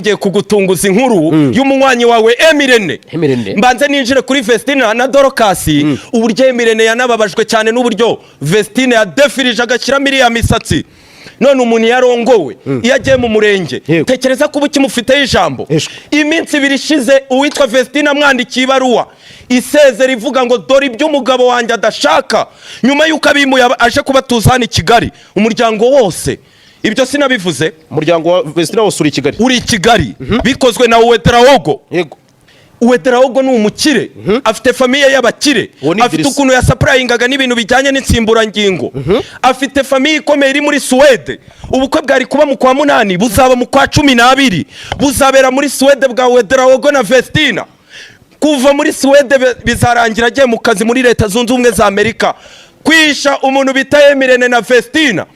Ngiye kugutunguza inkuru y'umunywanyi wawe Emirene. Emirene. Mbanze ninjire kuri Vestina na Dorcas, uburyo Emirene yanababajwe cyane n'uburyo Vestine yadefirije agashyiramo iriya misatsi. None umuntu yarongowe, iyo agiye mu murenge, tekereza ko uba ukimufiteho ijambo. Eshwe. Iminsi 2 ishize, uwitwa Vestine amwandikiye ibaruwa isezera, ivuga ngo dore ibyo umugabo wanjye adashaka, nyuma y'uko abimuye aje kubatuza hano i Kigali, umuryango wose. Ibyo sinabivuze? Umuryango wa Vestina wose uri i Kigali. Uri i Kigali, bikozwe na Uweterawogo. Uweterawogo ni umukire, afite famille y'abakire. Uwo ni Afite Idrissa. ukuntu yasupplyingaga n'ibintu bijyanye n'insimburangingo. Afite famille ikomeye iri muri Suwede. Ubukwe bwari kuba mu kwa munani, buzaba mu kwa 12, buzabera muri Suwede, bwa Uweterawogo na Vestina. Kuva muri Suwede bizarangira agiye mu kazi muri Leta Zunze Ubumwe za Amerika, kwisha umuntu bita Emirene na Vestina,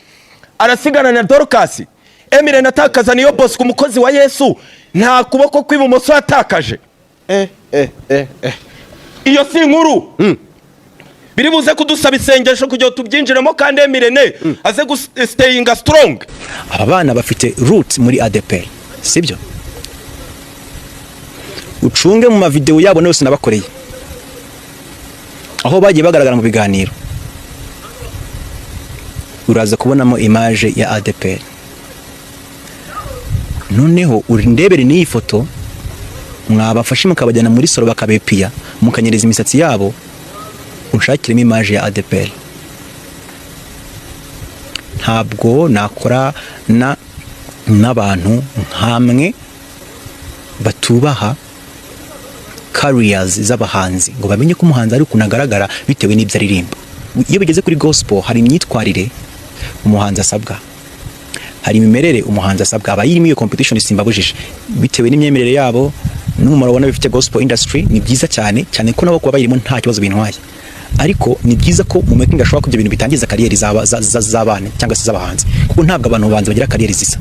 arasigana na Dorcas. Emirene atakaza Niyo Bosco, umukozi wa Yesu, nta kuboko kw'ibumoso yatakaje. Eh eh eh eh. Iyo si inkuru biri buze kudusaba isengesho kugira ngo tubyinjiremo, kandi Emirene aze gustayinga strong. Aba bana bafite root muri ADEPR, sibyo? Ucunge mu mavideo yabo yose nabakoreye, aho bagiye bagaragara mu biganiro, uraza kubonamo image ya ADEPR. Noneho urindebere n'iyi foto mwabafashe mukabajyana muri salon, bakabepiya, mukanyereza imisatsi yabo, unshakiremo image ya ADEPR. Ntabwo nakora na n'abantu nkamwe batubaha careers z'abahanzi, ngo bamenye ko umuhanzi ari ukuntu agaragara bitewe n'ibyo aririmba. Iyo bigeze kuri gospel, hari imyitwarire umuhanzi asabwa, hari imimerere umuhanzi asabwa. Abayirimo iyo competition simbabujije, bitewe n'imyemerere yabo n'umumaro ubona bifite gospel industry, ni byiza cyane cyane ko nabo kuba bayirimo nta kibazo bintwaye. Ariko ni byiza ko mu making ashobora ko ibyo bintu bitangiza carrière z'abana cyangwa se z'abahanzi, kuko ntabwo abantu bahanzi bagira carrière zisa.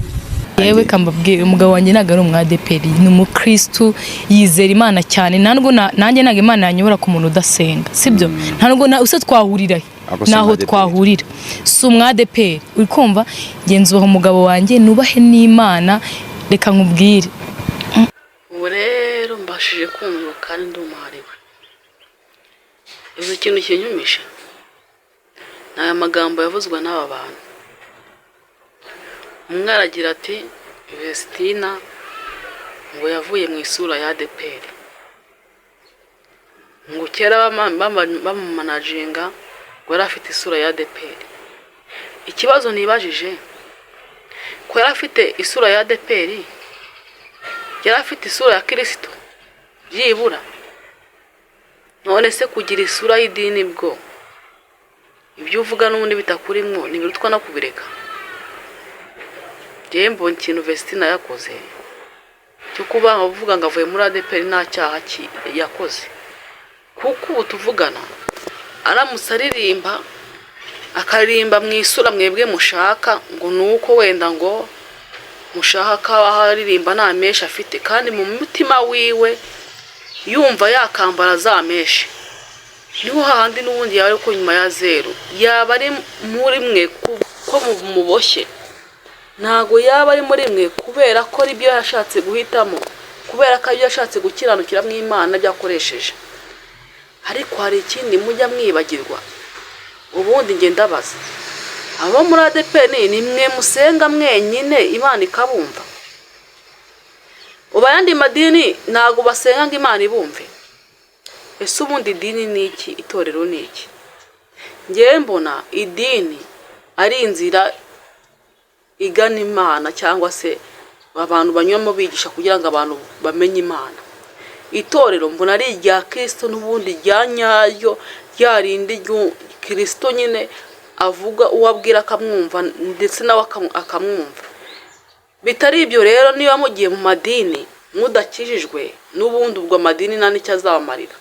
Yewe, kambabwira, umugabo wanjye ntabwo ari umwadeperi, ni umukristu, yizera Imana cyane. Ntabwo nanjye ntabwo Imana yanyobora ku muntu udasenga, sibyo? Ntabwo na use twahurira he? Ako si Naho umwadeperi. twahurira, si umwadeperi, uri kumva? Genzubaha umugabo wanjye, nubahe n'Imana. Reka nkubwire. Ubu rero mbashije kumva kandi ndumahariwe. Uzi ikintu kinyumisha? Ni aya magambo yavuzwe n'aba bantu. Umwe aragira ati Vestina ngo yavuye mu isura ya ADEPR, ngo kera bamumanaginga ngo yari afite isura ya ADEPR. Ikibazo nibajije, ko yari afite isura ya ADEPR, yari afite isura ya Kirisito byibura? None se kugira isura y'idini, bwo ibyo uvuga n'ubundi bitakurimwo, ntibirutwa no kubireka? Njyewe mbonye ikintu Vestina yakoze cyo kuba avuga ngo avuye muri ADEPR, nta cyaha yakoze, kuko ubu tuvugana aramutse aririmba, akaririmba mu isura mwebwe mushaka, ngo ni uko wenda ngo mushaka ko aba aririmba nta mèches afite, kandi mu mutima wiwe yumva yakambara za mèches, niho hahandi n'ubundi yaba ari ko nyuma ya zeru yaba ari muri mwe ko muboshye. Ntabwo yaba ari muri mwe kubera ko ari byo yashatse guhitamo, kubera ko aribyo yashatse gukiranukiramo Imana byakoresheje. Ariko hari ikindi mujya mwibagirwa. Ubundi njye ndabaza, abo muri ADEPR ni mwe musenga mwenyine Imana ikabumva? Ubu ayandi madini ntabwo basenga ngo Imana ibumve? Ese ubundi idini ni iki? Itorero ni iki? Ngewe mbona idini ari inzira igana Imana, cyangwa se abantu banyuramo bigisha kugira ngo abantu bamenye Imana. Itorero mbona ari irya Kirisito n'ubundi rya nyaryo, rya rindi Kirisito nyine avuga, uwo abwira akamwumva, ndetse nawe akamwumva. Bitari ibyo rero, niba mugiye mu madini mudakijijwe, n'ubundi ubwo amadini nta n'icyo azabamarira.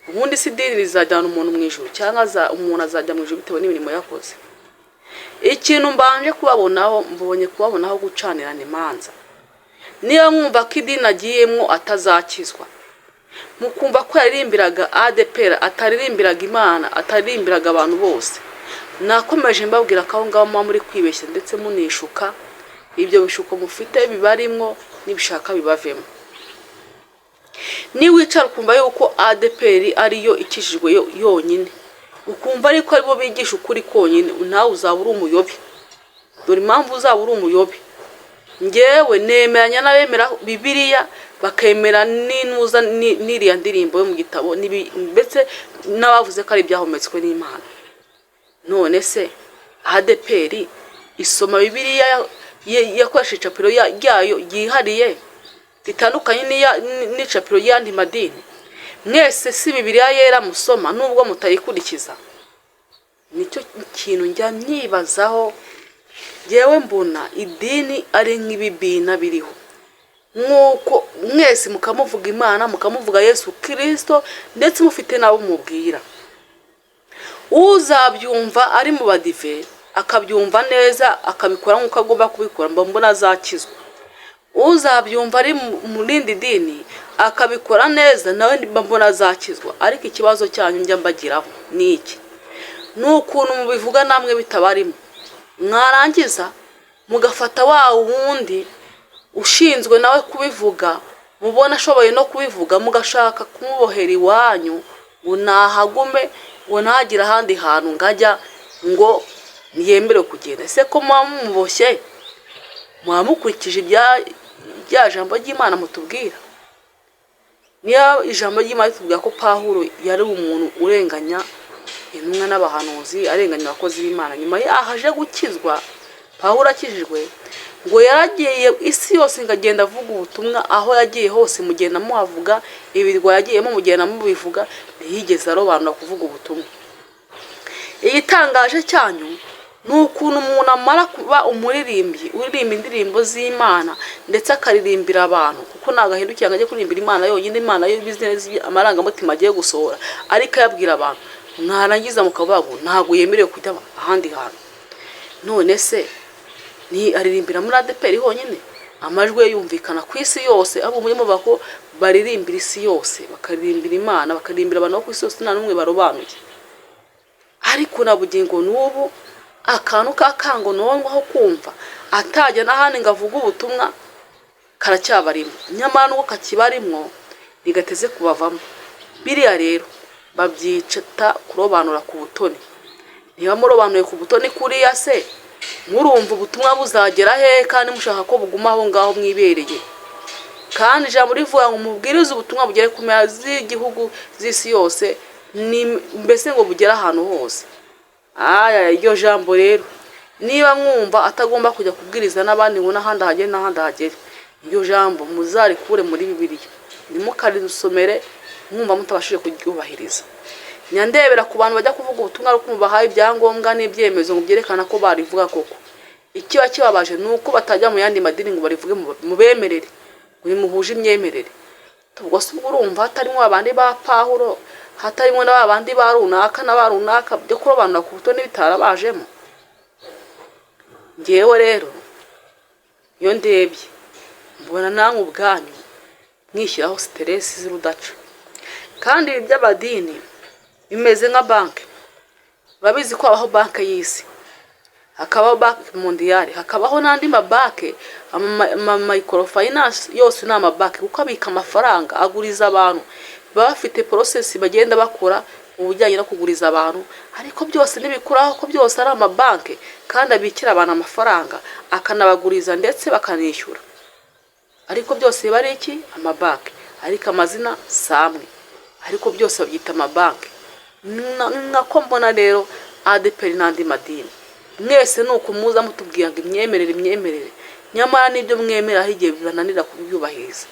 Ubundi si idini rizajyana umuntu mu ijuru, cyangwa umuntu azajya mu ijuru bitewe n'imirimo yakoze? Ikintu mbanje kubabonaho, mbonye kubabonaho gucanirana imanza. Niba mwumva ko idini agiyemo atazakizwa, mukumva ko yaririmbiraga ADEPR, ataririmbiraga Imana, ataririmbiraga abantu bose, nakomeje mbabwira ko aho ngaho muba muri kwibeshya ndetse munishuka. Ibyo bishuko mufite bibarimwo. Nibishaka bibavemo. Niwicara ukumva yuko ADEPR ariyo ikijijwe yonyine, ukumva ariko aribo bigisha ukuri konyine, nawe uzaba uri umuyobe. Dore impamvu uzaba uri umuyobe: ngewe nemeranya n'abemera Bibiliya, bakemera n'inuza n'iriya ndirimbo yo mu gitabo, ndetse n'abavuze ko ari ibyahumetswe n'Imana. None se ADEPR isoma Bibiliya yakoresheje icapiro ryayo ryihariye ritandukanye n'icapiro ry'andi madini? Mwese si Bibiliya yera musoma, nubwo mutayikurikiza? Nicyo kintu njya myibazaho. Ngewe mbona idini ari nk'ibibina biriho, nk'uko mwese mukamuvuga Imana, mukamuvuga Yesu Kirisito, ndetse mufite n'abo mubwira. Uzabyumva ari mu badive akabyumva neza, akabikora nk'uko agomba kubikora, mba mbona azakizwa. Uzabyumva ari mu rindi dini akabikora neza, nawe mba mbona azakizwa. Ariko ikibazo cyanyu njya mbagiraho ni iki: ni ukuntu mubivuga namwe bitabarimo, mwarangiza mugafata wa wundi ushinzwe nawe kubivuga, mubona ashoboye no kubivuga, mugashaka kumubohera iwanyu ngo nahagume, ngo ntagire ahandi hantu ngajya, ngo ntiyemerewe kugenda. Ese ko muba mumuboshye, muba mukurikije rya jambo ry'Imana mutubwira? Niyo ijambo ry'Imana ritubwira ko Pawulo yari umuntu urenganya intumwa n'abahanuzi, arenganya abakozi b'Imana, nyuma yaho aje gukizwa, Pawulo akijijwe, ngo yaragiye isi yose, ngo agenda avuga ubutumwa aho yagiye hose, mugenda muhavuga, ibirwa yagiyemo mugenda mubivuga, ntiyigeze arobanura kuvuga ubutumwa. Igitangaje cyanyu ni ukuntu umuntu amara kuba umuririmbyi uririmba indirimbo z'Imana, ndetse akaririmbira abantu, kuko ntabwo ahindukira ngo ajye kuririmbira Imana yonyine. Imana yo ibizi neza amarangamutima agiye gusohora, ariko ayabwira abantu, mwarangiza mukavuga ngo ntabwo yemerewe kujya ahandi hantu. None se ni aririmbira muri ADEPR honyine? Amajwi ye yumvikana ku isi yose. Abo muri muvuga ko baririmbira isi yose, bakaririmbira Imana, bakaririmbira abantu bo ku isi yose, nta n'umwe barobanuye. Ariko na bugingo n'ubu akantu k'akangononwa aho kumva atajya n'ahandi ngo avuge ubutumwa karacyabarimo. Nyamara nubwo kakibarimo, ntigateze kubavamo. Biriya rero babyita kurobanura ku butoni. Niba murobanuye ku butoni kuriya se, murumva ubutumwa buzagera hehe, kandi mushaka ko buguma aho ngaho mwibereye? Kandi ijambo rivuga ngo mubwirize ubutumwa bugere ku mpera z'igihugu, z'isi yose, ni mbese ngo bugere ahantu hose. Aya iryo jambo rero, niba mwumva atagomba kujya kubwiriza n'abandi ngo n'ahandi ahagere, n'ahandi ahagere, iryo jambo muzarikure muri Bibiliya, ntimukarisomere mwumva mutabashije kuryubahiriza. Nyandebera ku bantu bajya kuvuga ubutumwa ari uko mubahaye ibyangombwa n'ibyemezo ngo byerekana ko barivuga koko. Ikiba kibabaje ni uko batajya mu yandi madini ngo barivuge, mubemerere ngo nimuhuje imyemerere. Ubwo se ubwo urumva hatarimo abandi ba Pawulo, hatarimo na ba bandi ba runaka na ba runaka, byo kurobanura ku butoni bitarabajemo? Ngewe rero iyo ndebye mbona namwe ubwanyu mwishyiraho stress z'urudaca. Kandi ibi by'amadini bimeze nka banki. Urabizi ko habaho Banki y'Isi, hakabaho Banque Mondiale, hakabaho n'andi mabanki, ama microfinance, yose ni amabanki, kuko abika amafaranga, aguriza abantu, baba bafite process bagenda bakora mu bijyanye no kuguriza abantu. Ariko byose ntibikuraho ko byose ari amabanki, kandi abikira abantu amafaranga, akanabaguriza, ndetse bakanishyura. Ariko byose biba ari iki? Amabanki. Ariko amazina si amwe, ariko byose babyita amabanki. Nako mbona rero ADEPR n'andi madini mwese ni uko muza mutubwira ngo imyemerere, imyemerere, nyamara n'ibyo mwemera aho igihe bibananira kubyubahiriza.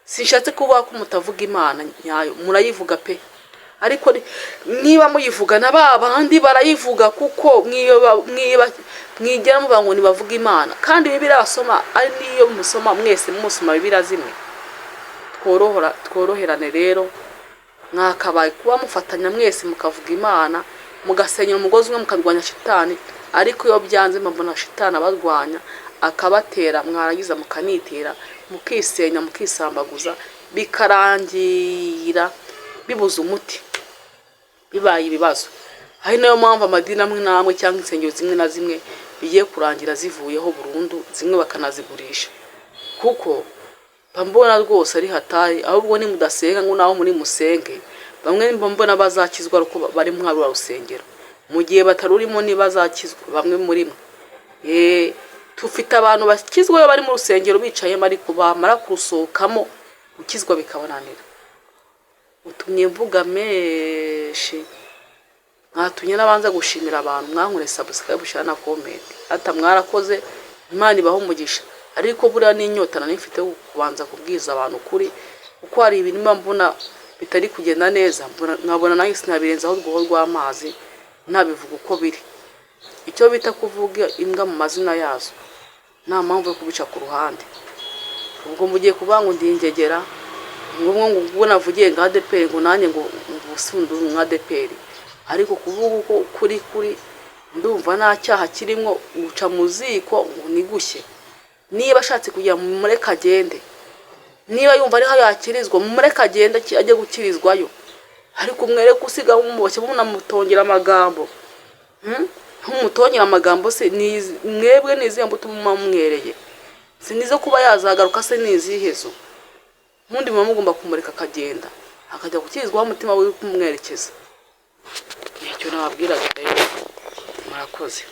Sinshatse kuvuga ko mutavuga Imana nyayo, murayivuga pe. Ariko niba muyivuga, na ba bandi barayivuga, kuko mwigera muvuga ngo ntibavuge Imana, kandi Bibiliya basoma ari niyo musoma mwese, musoma Bibiliya zimwe. Tworoherane rero. Mwakabaye kuba mufatanya mwese, mukavuga Imana, mugasenyera umugozi umwe, mukarwanya shitani. Ariko iyo byanze, mbona shitani abarwanya, akabatera, mwarangiza mukanitera, mukisenya, mukisambaguza, bikarangira bibuze umuti, bibaye ibibazo. Ari nayo mpamvu amadini amwe n'amwe cyangwa insengero zimwe na zimwe bigiye kurangira zivuyeho burundu, zimwe bakanazigurisha, kuko Mba mbona rwose ari hatari. Ahubwo nimudasenga ngo naho muri musenge, bamwe mba mbona bazakizwa ari uko bari muri ruriya rusengero. Mu gihe batarurimo ntibazakizwa bamwe muri mwe. Tufite abantu bakizwa iyo bari mu rusengero bicayemo, ariko bamara kurusohokamo gukizwa bikabananira. Utumye mvuga menshi, mwatumye n'abanza gushimira abantu mwankoreye subscribe, share na comment. Ata mwarakoze, Imana ibahe umugisha. Ariko buriya n'inyota nari mfite yo kubanza kubwiza abantu ukuri, kuko hari ibintu mba mbona bitari kugenda neza, nkabona nanjye sinabirenzaho urwoho rw'amazi ntabivuga uko biri. Icyo bita kuvuga imbwa mu mazina yazo, nta mpamvu yo kubica ku ruhande. Ubwo mugiye kuvuga ngo ndi ingegera, ngo ngo ubwo navugiye nka ADEPR, ngo nanjye ngo ubusundu nka ADEPR. Ariko kuvuga uko kuri kuri ndumva nta cyaha kirimo. Uca mu ziko ngo nigushye. Niba ashatse kujya, mumureke agende. Niba yumva ariho yakirizwa, mumureke agende ajye gukirizwayo. Ariko mwereke usiga mumuboshye, munamutongera amagambo. Ntumutongera amagambo se, mwebwe ni izihe mbuto muba mumwereye? Si nizo kuba yazagaruka se? Ni izihe zo ubundi muba mugomba kumureka akagenda, akajya gukirizwaho umutima we uri kumwerekeza? Nicyo nababwiraga rero, murakoze.